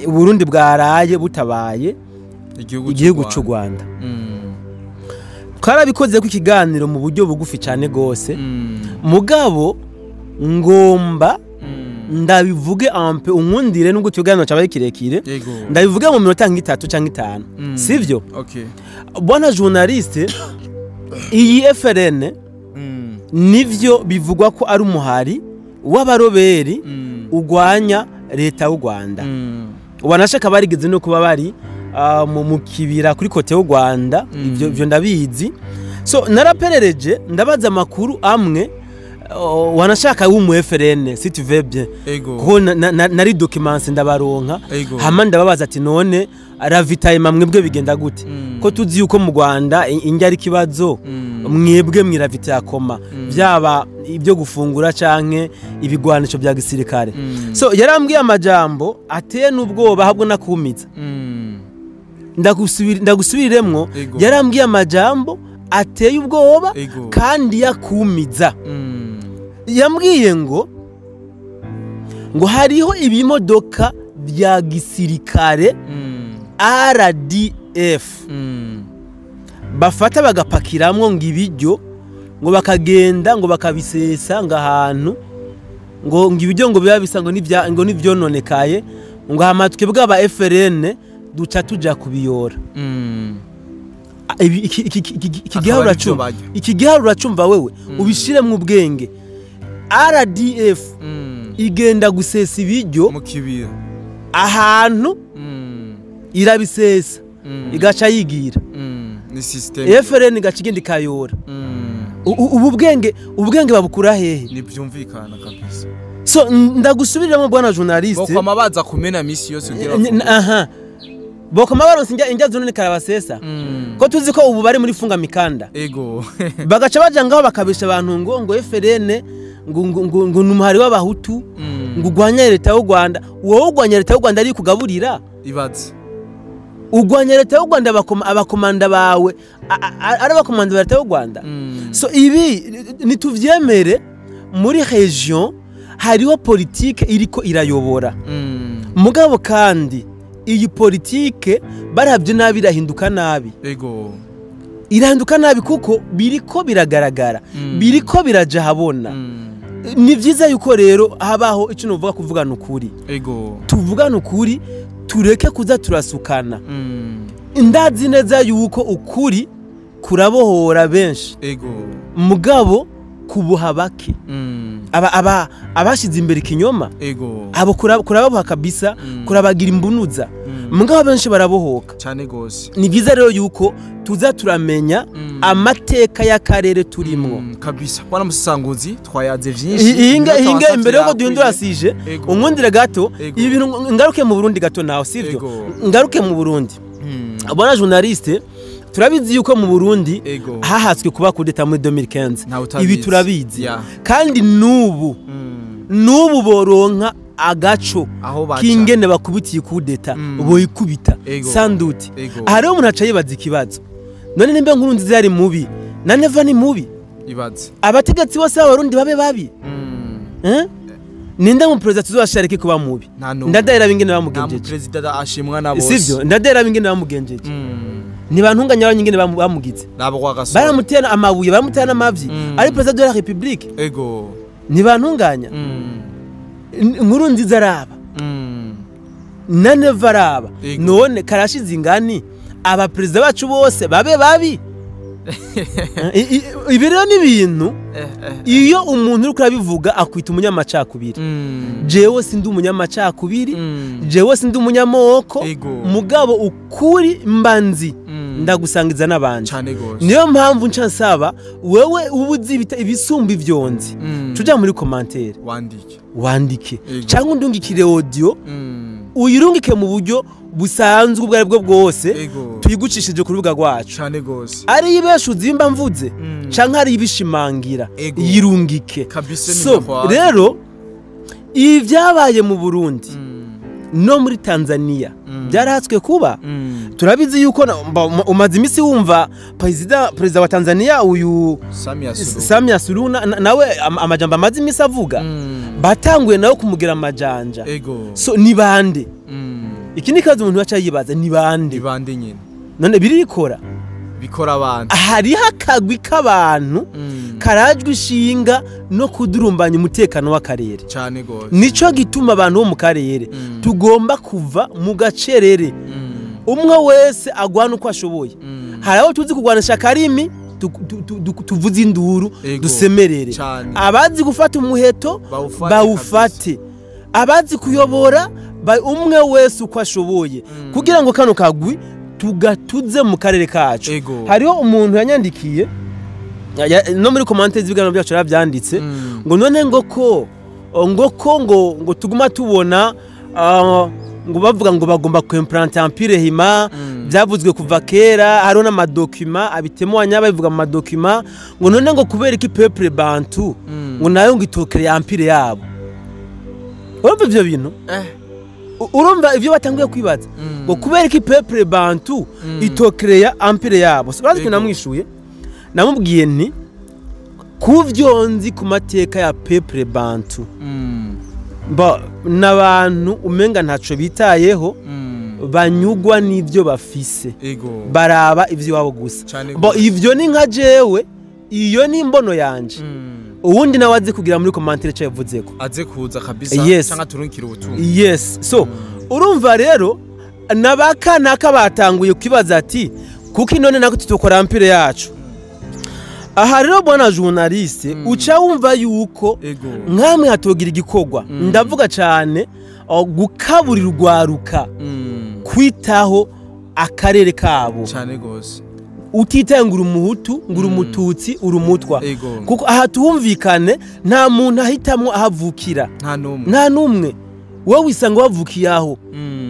Speaker 2: Burundi bwaraye butabaye igihugu cy'u Rwanda. Twarabikoze ku kiganiro mu buryo bugufi cyane gose. Mugabo ngomba ndabivuge ampe unkundire nubwo ikiganiro cyabaye kirekire, ndabivuge mu minota nk'itatu cyangwa itanu, sivyo?
Speaker 1: Okay.
Speaker 2: Bwana journaliste, iyi FRN nivyo bivugwa ko ari umuhari w'abaroberi ugwanya leta y'u Rwanda. Wanashaka barigeze no kuba bari mu kibira kuri kote y'u Rwanda, ivyo ndabizi. So naraperereje ndabaza amakuru amwe wanashaka w'umu FRN si tu veux bien, kuko nari documents ndabaronka hama ndababaza ati none ravitaillement mwebwe bigenda gute ko tuzi yuko mu Rwanda injya ari kibazo, Mwebwe mwiravita yakoma byaba ibyo gufungura canke ibigwanisho bya gisirikare. So yarambwiye amajambo ateye n'ubwoba ahubwo nakumiza. Ndagusubiriremwo. Yarambwiye amajambo ateye ubwoba kandi yakumiza. Yambwiye ngo hariho ibimodoka bya gisirikare RDF bafata bagapakiramwo ngo ibiryo, ngo bakagenda ngo bakabisesa ngo ahantu ngo ibiryo ngo biba bisa ngo nivya ngo nivyononekaye, ngo hamatwe bw'aba FRN duca tuja kubiyora. Iki giharura cumva wewe ubishire mu bwenge. RDF igenda gusesa ibiryo
Speaker 1: mu kibira
Speaker 2: ahantu irabisesa igaca yigira
Speaker 1: ni system
Speaker 2: FRN igaca igenda ikayora. Ubu bwenge babukura hehe?
Speaker 1: Nibyumvikana kabisa.
Speaker 2: So ndagusubiriramo bwana journaliste,
Speaker 1: boko amabaza kumena misi yose ugira
Speaker 2: aha boko mabaronse injya zonone karabasesa. Ko tuzi ko ubu bari muri funga mikanda.
Speaker 1: Ego.
Speaker 2: Bagaca baja ngaho bakabisha abantu ngo FRN ngo numuhari w'abahutu ngo ugwanya leta y'u Rwanda. Wowe ugwanya leta y'u Rwanda ari kugaburira?
Speaker 1: Ibaze.
Speaker 2: Ugwanya leta y'u Rwanda abakomanda bawe ari abakomanda ba leta y'u Rwanda. So ibi nituvyemere, muri region hariho politique iriko irayobora. Mugabo kandi iyi politike barabye nabi irahinduka nabi.
Speaker 1: Ego.
Speaker 2: Irahinduka nabi kuko biriko biragaragara, biriko biraja habona. Ni vyiza yuko rero habaho ico novuga kuvugana ukuri.
Speaker 1: Ego.
Speaker 2: Tuvugana ukuri, tureke kuza turasukana. Ndazi neza yuko ukuri kurabohora benshi.
Speaker 1: Ego.
Speaker 2: Mugabo kubuha bake. Aba abashize imbere ikinyoma.
Speaker 1: Ego.
Speaker 2: Abo kurababoha kabisa, kurabagira imbunuza. Mugabo benshi barabohoka.
Speaker 1: Cyane gose.
Speaker 2: Ni byiza rero yuko tuza turamenya amateka y'akarere turimwo.
Speaker 1: Kabisa. Bwana Musanguzi twayaze vyinshi.
Speaker 2: Inga imbere yuko duhindura sije, unkundire gato, ibintu ngaruke mu Burundi gato naho sivyo. Ngaruke mu Burundi. Bwana journaliste, turabizi yuko mu Burundi hahatswe kuba kudeta muri 2015. Ibi turabizi. Kandi nubu boronka agaco kingene bakubitiye kudeta boyikubita sanduti. Hariho umuntu acaye baza ikibazo, none nimba nkuru nziza yari mubi na Neva ni mubi?
Speaker 1: Ibaze.
Speaker 2: Abategetsi bose b'abarundi babe babi. Ninde mu president tuzasharike kuba mubi? Ndadahera bingene bamugenjeje.
Speaker 1: Nta president ashimwa na bose.
Speaker 2: Sivyo, ndadahera bingene bamugenjeje. Ni bantunganya abanyingene bamugize.
Speaker 1: Nabo kwa gasore.
Speaker 2: Baramutera amabuye, baramutera n'amavyi. Ari president de la République.
Speaker 1: Ego.
Speaker 2: Ni bantunganya. Nkuru nziza araba. Na Neva araba. None karashize ingani aba president bacu bose babe babi. Ibi rero ni ibintu iyo umuntu uri kurabivuga akwita umunyamacakubiri. Jewe sindi umunyamacakubiri, jewe sindi umunyamoko, mugabo ukuri mbanzi ndagusangiza n'abandi. Niyo mpamvu nca nsaba wewe ubuzi ibisumba ivyonzi tuja muri commentaire wandike cyangwa undungikire audio uyirungike mu buryo busanzwe ubwo aribwo bwose tuyigucishije ku rubuga rwacu. Ari ibeshuzi imba mvuze canke ari ibishimangira yirungike. So rero ibyabaye mu Burundi no muri Tanzania byarahatswe kuba. Turabizi yuko umaze imisi wumva president wa Tanzania uyu Samia Suluhu nawe amajambo amaze imisi avuga batanguye nawe kumugira amajanja. So ni bande? Iki ni kazi umuntu aca yibaza ni bande?
Speaker 1: Ni nyine.
Speaker 2: None birikora
Speaker 1: bikora abantu.
Speaker 2: Hariho akagwi k'abantu karajwe ishinga no kudurumbanya umutekano w'akarere.
Speaker 1: Cyane gose.
Speaker 2: Nico gituma abantu bo mu karere tugomba kuva mu gacerere. Umwe wese agwana uko ashoboye. Hari aho tuzi kugwanisha karimi tuvuze induru dusemerere. Abazi gufata umuheto bawufate. Abazi kuyobora umwe wese uko ashoboye kugira ngo kano kagwi tugatuze mu karere kacu. Hariho umuntu yanyandikiye no muri commentaires z'ibiganiro byacu yaravyanditse ngo none ngo ko ngo tuguma tubona ngo bavuga ngo bagomba kuimplanter empire hima. Byavuzwe kuva kera, hariho n'amadocuments abitemwanya, babivuga mu madocuments, ngo none ngo kubera iki peuple bantu ngo nayo ngo itokere empire yabo? Urumva ivyo bintu? Urumva ivyo batanguye kwibaza, ngo kubera iki peuple bantu itokereya empire yabo? So, urazi ko namwishuye, namubwiye nti kuvyo nzi ku mateka ya peuple bantu, ba n'abantu umenga ntaco bitayeho, banyugwa n'ivyo bafise, baraba ivyo iwabo gusa.
Speaker 1: Cane
Speaker 2: Bo
Speaker 1: gose.
Speaker 2: ivyo ni nka jewe, iyo ni imbono yanje. Uwundi nawe azi kugira muri commentaire ico yavuzeko.
Speaker 1: Aze kuza kabisa canke turungikira ubutumwa.
Speaker 2: Yes, so urumva rero n'abakanaka batanguye kwibaza ati kuko none nako tutokora empire yacu. Aha rero, bwana journaliste, uca wumva yuko nkamwe hatogira igikorwa, ndavuga cyane gukaburira urwaruka kwitaho akarere kabo,
Speaker 1: Cane gose.
Speaker 2: utitaye ngo uri umuhutu, ngo uri umututsi, uri umutwa, kuko aha tuhumvikane, nta muntu ahitamwo aho avukira.
Speaker 1: Nta n'umwe.
Speaker 2: Nta n'umwe. Wowe wisanga wavukiye aho,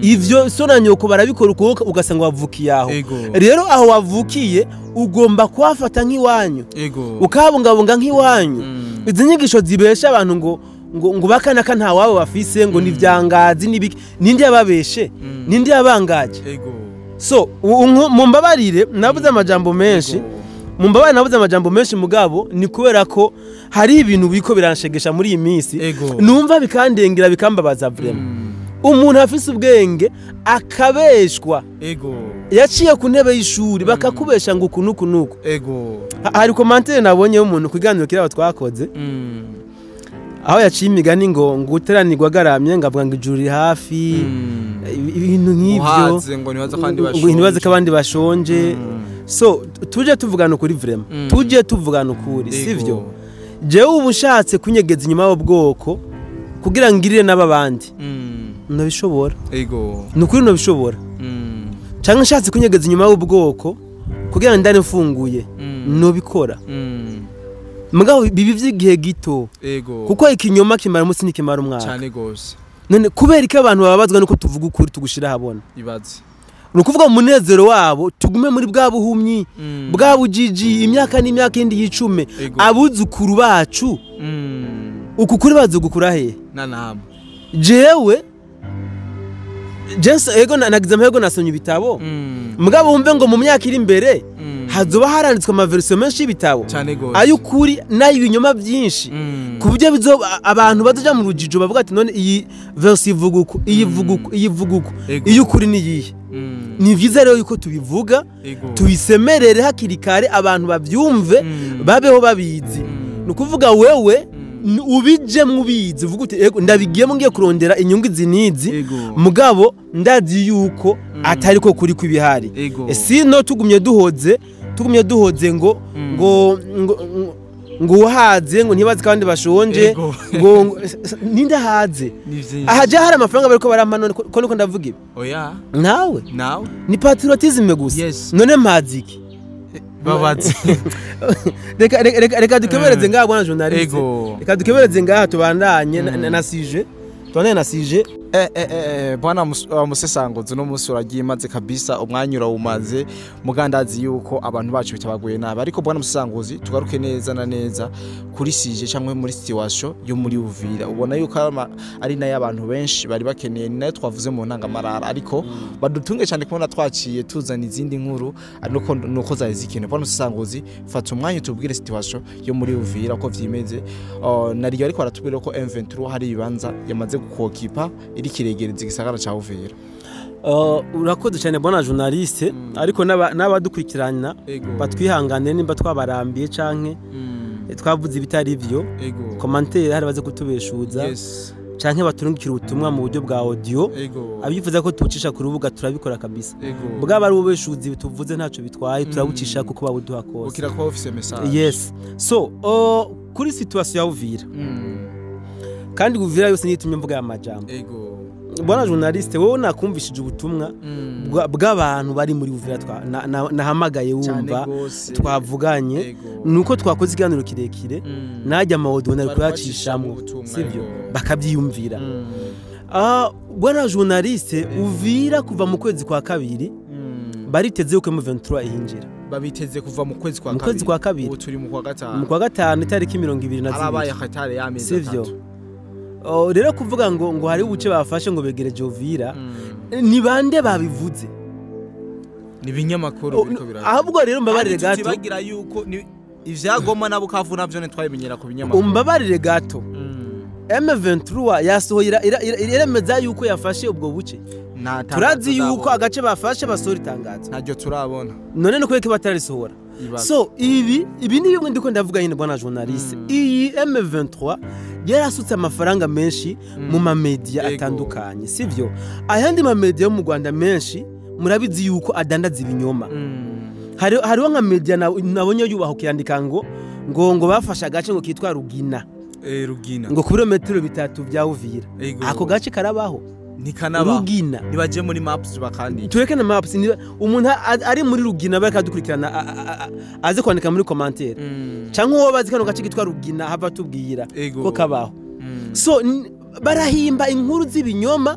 Speaker 2: ivyo so na nyoko barabikora ukuboko, ugasanga wavukiye aho. Rero aho wavukiye ugomba kuhafata nk'iwanyu, ukahabungabunga nk'iwanyu. Izi nyigisho zibesha abantu ngo bakanaka nta wabo bafise, ngo nivyangazi nibiki, ninde yababeshe? Ninde yabangaje? So mumbabarire nabuze amajambo menshi. Mumbabarire nabuze amajambo menshi, mugabo ni kubera ko hari ibintu biko biranshegesha muri iyi minsi, numva bikandengera, bikambabaza vraiment. Umuntu afise ubwenge akabeshwa, yaciye ku ntebe y'ishuri, bakakubesha ngo uku nuku nuku. Hari commentaire nabonye y'umuntu ku kiganiro kirabo twakoze, aho yaciye imigani ngo uteranirwa agaramye, ngo avuga ngo ijuru riri hafi, ibintu nk'ibyo.
Speaker 1: Uhaze ngo ntibaze kandi
Speaker 2: ngo ntibaze ko
Speaker 1: bashonje.
Speaker 2: Abandi bashonje. So tuje tuvugana ukuri vraiment, tuje tuvugana ukuri, sivyo? Jewe ubu ushatse kunyegeza inyuma y'ubwoko kugira ngirire n'aba bandi, nabishobora. Ni ukuri nabishobora. Cyangwa nshatse kunyegeza inyuma y'ubwoko kugira ngo ndane mfunguye, nobikora. Mugabo bibi vy'igihe gito, kuko ikinyoma kimara umunsi ntikimara umwaka.
Speaker 1: Cane gose.
Speaker 2: None kubera ko abantu bababazwa nuko tuvuga ukuri tugushira ahabona?
Speaker 1: Ibaze.
Speaker 2: Ni ukuvuga mu munezero wabo tugume muri bwa buhumyi, bwa bujiji, imyaka n'imyaka indi y'icume. Abuzukuru bacu, uku kuri bazogukura hehe?
Speaker 1: Nta na hamwe.
Speaker 2: Jewe Jense ego nagize amahirwe nasomye ibitabo, mugabo wumve ngo mu myaka iri imbere hazoba haranditswe amaversions menshi y'ibitabo,
Speaker 1: Cane gose.
Speaker 2: ay'ukuri n'ay'ibinyoma byinshi, ku buryo abantu bazoja mu rujijo, bavuga ati none iyi version ivuga uku, iyi ivuga uku, iyi ivuga uku, iy'ukuri ni iyihe? Ni vyiza rero yuko tubivuga, tubisemerere hakiri kare, abantu bavyumve, babeho babizi. Ni ukuvuga wewe ubijemwo ubizi, uvuga uti ego ndabigiyemo, ngiye kurondera inyungu izi n'izi, mugabo ndazi yuko atari ko kuri kw'ibihari. Sino tugumye duhoze ngo ngo uhaze ngo ntibaze kandi bashonje, ngo ninde ahaze?
Speaker 1: Ni vyinshi.
Speaker 2: Ahaje hari amafaranga bariko barampa none ko niko ndavuga ibi?
Speaker 1: Oya.
Speaker 2: Nawe.
Speaker 1: Nawe.
Speaker 2: Ni patriotisme gusa. None mpazi iki?
Speaker 1: Babaze.
Speaker 2: Reka dukebereze ngaha, bwana journaliste. Reka dukebereze ngaha, tubandanye na sujet, tubandanye na sujet.
Speaker 1: Bwana musesanguzi, uno munsi uragiye maze kabisa, umwanya urawumaze, mugandazi yuko abantu bacu bitabaguye nabi. Ariko bwana musesanguzi, tugaruke neza na neza kuri sujet cyangwa muri situation yo muri Uvira. Ubona yuko ari nayo abantu benshi bari bakeneye, ni nayo twavuze mu ntangamarara, ariko badutunge cyane kubona twaciye tuzana izindi nkuru, ari nuko zari zikenewe. Bwana musesanguzi, fata umwanya utubwire situation yo muri Uvira uko vyimeze. Nariyo ariko baratubwira ko M23 hari ibibanza yamaze gukokipa, iri kiregereza igisagara ca Uvira.
Speaker 2: Urakoze cyane, bwana journaliste, ariko n'abadukurikirana batwihangane nimba twabarambiye canke twavuze ibitari byo. Commentaire hari baze kutubeshuza, canke baturungikira ubutumwa mu buryo bwa audio. Abifuza ko tubucisha ku rubuga turabikora kabisa. Bwaba ari ububeshuzi tuvuze ntacyo bitwaye, turabucisha kuko babuduha kose.
Speaker 1: Ukira kuba ufise message.
Speaker 2: Yes, so kuri situation ya Uvira, kandi Uvira yose niyo itumye mvuga aya majambo. Bwana journaliste, wowe nakumvishije ubutumwa bw'abantu bari muri Uvira nahamagaye, wumva twavuganye. Nuko twakoze ikiganiro kirekire, najya ama audio nari
Speaker 1: Bari
Speaker 2: kuyacishamwo,
Speaker 1: ubutumwa,
Speaker 2: sivyo?
Speaker 1: Ego.
Speaker 2: Bakabyiyumvira. Bwana journaliste, Uvira kuva mu kwezi kwa kabiri bariteze yuko M23 ihinjira.
Speaker 1: Babiteze kuva mu kwezi kwa
Speaker 2: Mu
Speaker 1: kabiri.
Speaker 2: kwezi kwa kabiri.
Speaker 1: Ubu turi mu kwa gatanu.
Speaker 2: Mu kwa gatanu, itariki 22.
Speaker 1: Harabaye hatari y'amezi
Speaker 2: Sivyo?
Speaker 1: 3.
Speaker 2: Oh, rero kuvuga ngo hari ubuce bafashe ngo begereje Uvira, ni bande babivuze?
Speaker 1: Ni ibinyamakuru
Speaker 2: Oh,
Speaker 1: biriko biraza.
Speaker 2: Ahubwo rero mbabarire
Speaker 1: Kandi
Speaker 2: gato.
Speaker 1: tutibagira yuko ni ivyagoma na Bukavu navyo ntitwabimenyera ku binyamakuru.
Speaker 2: Umbabarire gato. M23 yasohoye iremeza yuko yafashe ubwo buce.
Speaker 1: Nta tangazo
Speaker 2: Turazi yuko
Speaker 1: ndabona.
Speaker 2: agace bafashe basohora itangazo.
Speaker 1: Ntaryo turabona.
Speaker 2: None no kubera batarisohora?
Speaker 1: Ibaze.
Speaker 2: So ibi ni bimwe ndiko ndavuga nyine, bwana journaliste. Iyi M23 yarasutse amafaranga menshi mu mamedia atandukanye, sivyo? Ayandi mamedia yo mu Rwanda menshi murabizi yuko adandaza ibinyoma. Hariho nka media nabonye yubaho kiyandika ngo bafashe agace ngo kitwa Rugina,
Speaker 1: Rugina.
Speaker 2: ngo ku birometero 3 bya Uvira. Ako gace karabaho?
Speaker 1: Ntikanaba.
Speaker 2: Rugina.
Speaker 1: Nibaje muri maps bakandika.
Speaker 2: Tureke na maps, umuntu ari muri Rugina bakadukurikirana aze kwandika muri commentaire, cyangwa uwo bazi kano gace kitwa Rugina hava tubwira ko kabaho. So barahimba inkuru z'ibinyoma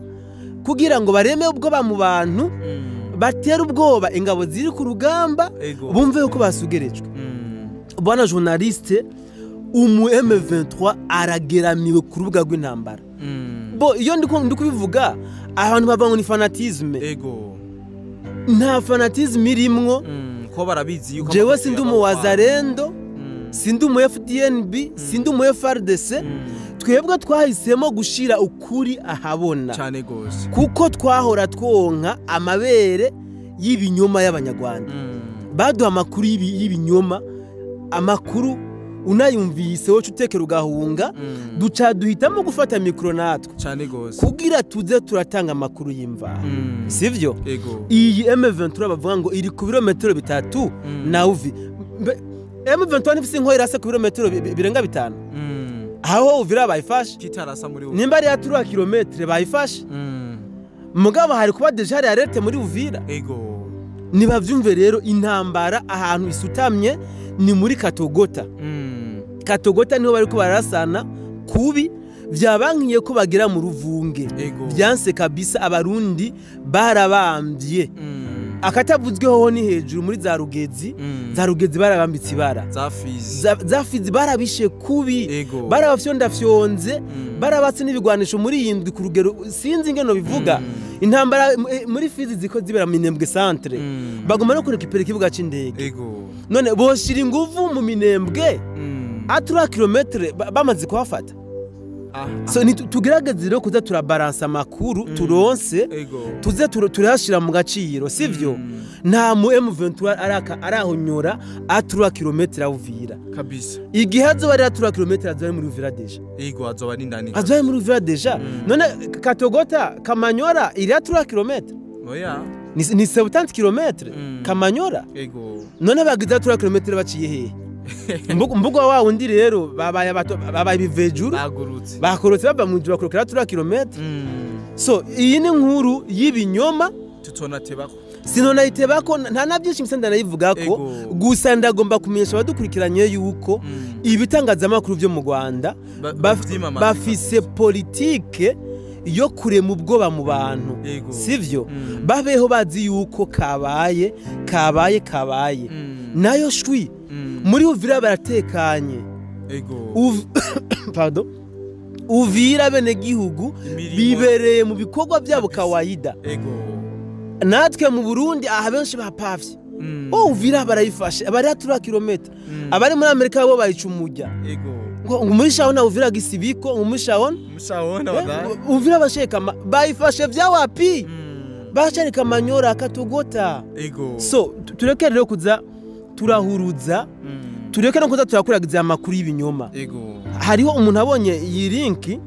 Speaker 2: kugira ngo bareme ubwoba mu bantu, batera ubwoba ingabo ziri ku rugamba, bumve yuko basugerejwe. Bwana journaliste, umu M23 arageramiwe ku rubuga rw'intambara. Bo iyo ndi kubivuga abantu bavuga ngo ni fanatisme. Nta fanatisme irimwo.
Speaker 1: Ko barabizi yuko
Speaker 2: Jewe
Speaker 1: amakosa
Speaker 2: sindi
Speaker 1: yabaho.
Speaker 2: umu wazalendo, sindi umu FDNB, sindi umu FRDC. Twebwe twahisemo gushira ukuri ahabona,
Speaker 1: Cyane gose.
Speaker 2: kuko twahora twonka amabere y'ibinyoma y'Abanyarwanda. Baduha amakuru y'ibinyoma, amakuru unayumvise wowe utekera ugahunga. Duca duhitamo gufata mikoro natwe
Speaker 1: Cyane gose.
Speaker 2: kugira tuze turatanga amakuru y'imvaho, sivyo?
Speaker 1: Ego.
Speaker 2: Iyi M23 bavuga ngo iri ku birometero 3 na Uvi. M23 ntifise inkoho irasa ku birometero birenga 5. Aho Uvira bayifashe.
Speaker 1: Kitarasa muri
Speaker 2: Nimba ari yatura kilometre bayifashe, mugabo hari kuba déjà hari alerte muri Uvira. Nibavyumve rero, intambara ahantu isutamye ni muri Katogota. Katogota niho bariko barasana kubi, vyabankiye ko bagera mu Ruvunge. Vyanse kabisa, Abarundi barabambye. Akatavuzweho ni hejuru muri za Rugezi. Za Rugezi barabambitse ibara.
Speaker 1: Za Fizi.
Speaker 2: Za Fizi barabishe kubi. Barabafyondafyonze. Barabatse n'ibigwanisho muri iyi ndwi ku rugero sinzi ingeno bivuga. Intambara muri Fizi ziko zibera mu Minembwe centre. Bagomba no kurekipera ikibuga c'indege. None boshira inguvu mu Minembwe à 3 km bamaze kuhafata? So ni tugerageze rero kuza turabaransa amakuru turonse, tuze turayashira mu gaciro, sivyo? Nta mu M23 araka arahonyora à 3 km Uvira.
Speaker 1: Kabisa.
Speaker 2: Igihe azoba ari à 3 km azoba ari muri Uvira déjà.
Speaker 1: Ego, azoba ari indani.
Speaker 2: Azoba ari muri Uvira déjà. None Katogota, Kamanyora iri à 3 km?
Speaker 1: Oya.
Speaker 2: Ni 70 km Kamanyora. None bagize à 3 km baciye hehe? Mbuga wa wundi rero babaye abato, babaye ibivejuru.
Speaker 1: Bagurutse.
Speaker 2: Bakorotse bava mu ijuru bakorokera 3 km. So iyi ni inkuru y'ibinyoma.
Speaker 1: Tutonatebako.
Speaker 2: Sinonayitebako, nta na byinshi mbese ndanayivugako. Gusa ndagomba kumenyesha abadukurikiranye yuko ibitangazamakuru byo mu Rwanda
Speaker 1: Bavyimamaza.
Speaker 2: bafise politike yo kurema ubwoba mu bantu, sivyo? Babeho bazi yuko kabaye, kabaye, kabaye. Nayo shwi. Muri Uvira baratekanye. Pardon, Uvira bene gihugu
Speaker 1: Imirimo.
Speaker 2: bibereye mu bikorwa byabo
Speaker 1: Kabisa.
Speaker 2: kawaida. Natwe mu Burundi aha benshi bapavye. Oh, Uvira barayifashe, abari 3 km. Abari muri Amerika bo bayica umujya. Ngo muri Shawona Uvira gisibiko, ngo muri Shawona.
Speaker 1: Mushawona wada.
Speaker 2: Uvira basheka bayifashe vya wapi? Basharika Manyora, Katogota. So tureke rero kuza turahuruza, tureke no kuza turakuragiza amakuru y'ibinyoma. Hariho umuntu abonye iyi link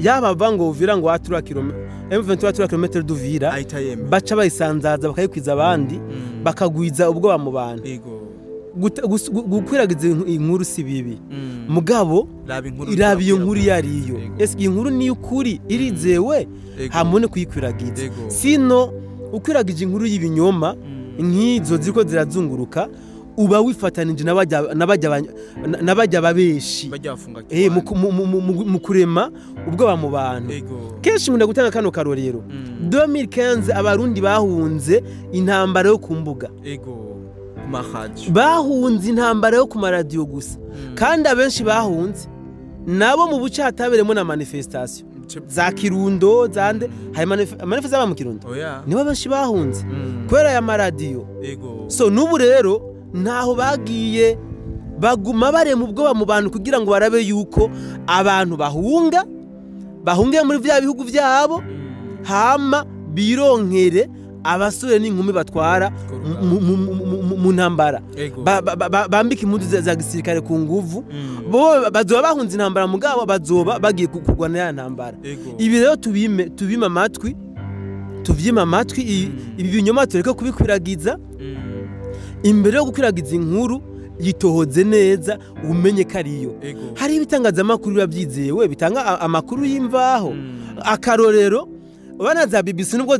Speaker 2: yaba bava ngo Uvira ngo à 3 km, M23 3 km d'Uvira,
Speaker 1: Ahita yemera.
Speaker 2: baca bayisanzaza bakayikwiza abandi, bakagwiza ubwoba mu bantu. Gukwiragiza inkuru si bibi, mugabo
Speaker 1: Raba inkuru.
Speaker 2: Iraba iyo nkuru iyo ariyo. Ese iyi nkuru ni ukuri, irizewe? Hamone kuyikwiragiza. Sino ukwiragije inkuru y'ibinyoma nk'izo ziriko zirazunguruka. Uba wifatanije n'abajya babeshi
Speaker 1: bajya bafunga
Speaker 2: mu kurema ubwoba mu bantu. Kenshi nkunda gutanga kano karorero. 2015 Abarundi bahunze intambara yo ku mbuga, bahunze intambara yo ku maradiyo gusa, kandi abenshi bahunze nabo mu buce hataberemo na manifestation za Kirundo zande, hari manifestation zaba mu Kirundo, nibo benshi bahunze kubera aya maradiyo. So n'ubu rero ntaho bagiye, baguma barema ubwoba mu bantu kugira ngo barabe yuko abantu bahunge muri vya bihugu vyabo, hama bironkere abasore n'inkumi batwara mu ntambara, bambika impuzu za gisirikare ku nguvu. Bo bazoba bahunze intambara, mugabo bazoba bagiye kurwana ya ntambara. Ibi rero tubime amatwi, tuvyime amatwi ibi binyoma, tureke kubikwiragiza. Imbere yo gukwiragiza inkuru, yitohoze neza, umenye ko ariyo. Hari ibitangazamakuru biba byizewe bitanga amakuru y'imvaho. Akarorero, bana za BBC, nubwo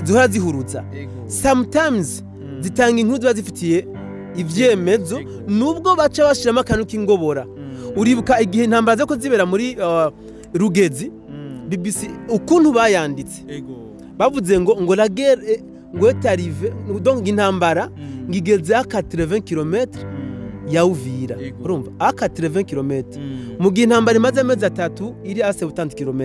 Speaker 2: zihora zihurutsa, sometimes zitanga inkuru ziba zifitiye ivyemezo, nubwo baca bashiramo akantu k'ingobora. Uribuka igihe intambara zo zibera muri Rugezi, BBC ukuntu bayanditse, bavuze ngo la guerre ngo est arrivée, donc intambara ngigeze à 80 km ya Uvira. Urumva, à 80 km, mu gihe intambara imaze amezi 3 iri à 70 km.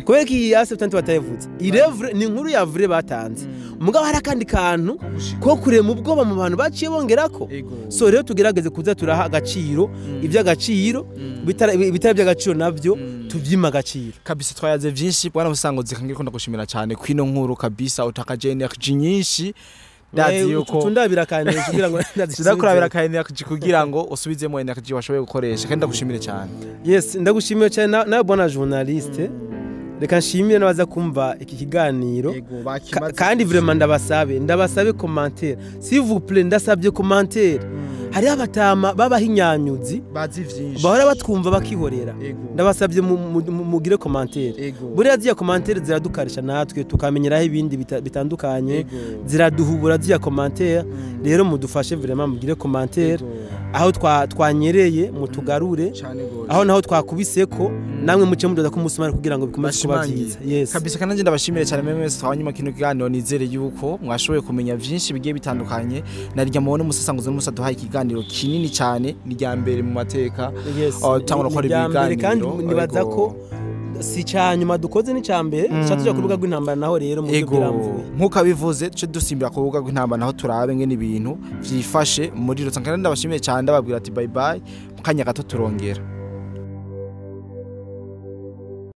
Speaker 2: Kubera ko iyi à 70 batayivuze, irevre ni inkuru ya vrai batanze, mugabo hari akandi kantu ko kurema ubwoba mu bantu baciye bongerako. So rero tugerageze kuza turaha agaciro iby'agaciro, bitari iby'agaciro navyo tuvyima agaciro.
Speaker 1: Kabisa, twayaze vyinshi, bwana Musangozi. Kangira ko ndagushimira cyane kwino nkuru kabisa, utakaje energy nyinshi. Ndazi yuko
Speaker 2: tundabira kandi kugira ngo
Speaker 1: tuzakurabira ka energy kugira ngo usubizemo energy washoboye gukoresha, kandi ndagushimire cyane.
Speaker 2: Yes, ndagushimiye cyane nawe bwana journaliste. Reka nshimire n'abaza kumva iki kiganiro. Kandi vraiment ndabasabe commentaire, s'il vous plaît, ndasabye commentaire. Hariho abatama babahinyanyuzi
Speaker 1: bazi vyinshi
Speaker 2: bahora batwumva bakihorera. Ndabasabye mugire commentaire. Buriya ziya commentaire ziradukarisha, natwe tukamenyeraho ibindi bitandukanye, ziraduhubura ziya commentaire. Rero mudufashe vraiment, mugire commentaire aho twanyereye, mutugarure aho naho twakubiseko, namwe muce mudoda ko umusumari kugira ngo bikomeze kuba byiza. Yes.
Speaker 1: Kabisa, kandi ndabashimire cyane mwese twabanyuma kino kiganiro. Nizere yuko mwashoboye kumenya vyinshi bigiye bitandukanye. Narirya mubone umusasanguzi n'umusa duhaye ikiganiro kinini cyane, ni rya mbere mu mateka tangura gukora ibiganiro.
Speaker 2: Kandi nibaza ko si cya nyuma dukoze, ni cya mbere tuja ku rubuga rw'intambara naho rero mu buryo burambuye.
Speaker 1: Nk'uko abivuze, tuce dusimbira ku rubuga rw'intambara naho turabe ngene ibintu vyifashe muri rusange. Kandi ndabashimiye cyane, ndababwira ati bye bye, mu kanya gato turongera.